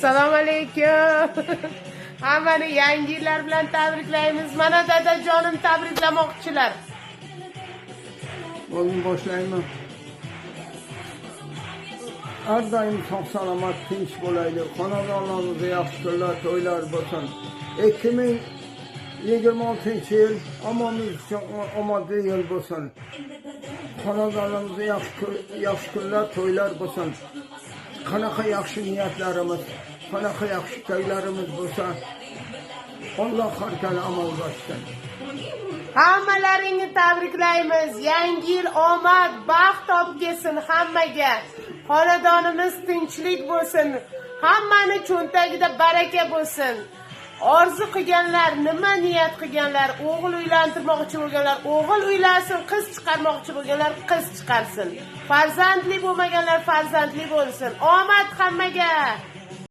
Assalomu alaykum. Hammani yangi yillar bilan tabriklaymiz. Mana dadajonim tabriklamoqchilar. Bugun boshlayman. Har doim sog' salomat, tinch bo'laylik. Xonadonlarimizda yaxshi kunlar, to'ylar bo'lsin. 2026-yil hammamiz uchun omadli yil bo'lsin. Xonadonlarimizda yaxshi kunlar, to'ylar bo'lsin. Qanaqa yaxshi niyatlarimiz, qanaqa yaxshi to'ylarimiz bo'lsa, Alloh har gal amalga oshsin. Hammalaringni tabriklaymiz. Yangi yil omad, baxt olib kelsin hammaga. Xonadonimiz tinchlik bo'lsin. Hammani cho'ntagida baraka bo'lsin. Orzu qilganlar, nima niyat qilganlar, o'g'il uylantirmoqchi bo'lganlar, o'g'il uylansin, qiz chiqarmoqchi bo'lganlar, qiz chiqarsin. Farzandli bo'lmaganlar farzandli bo'lsin. Omad hammaga.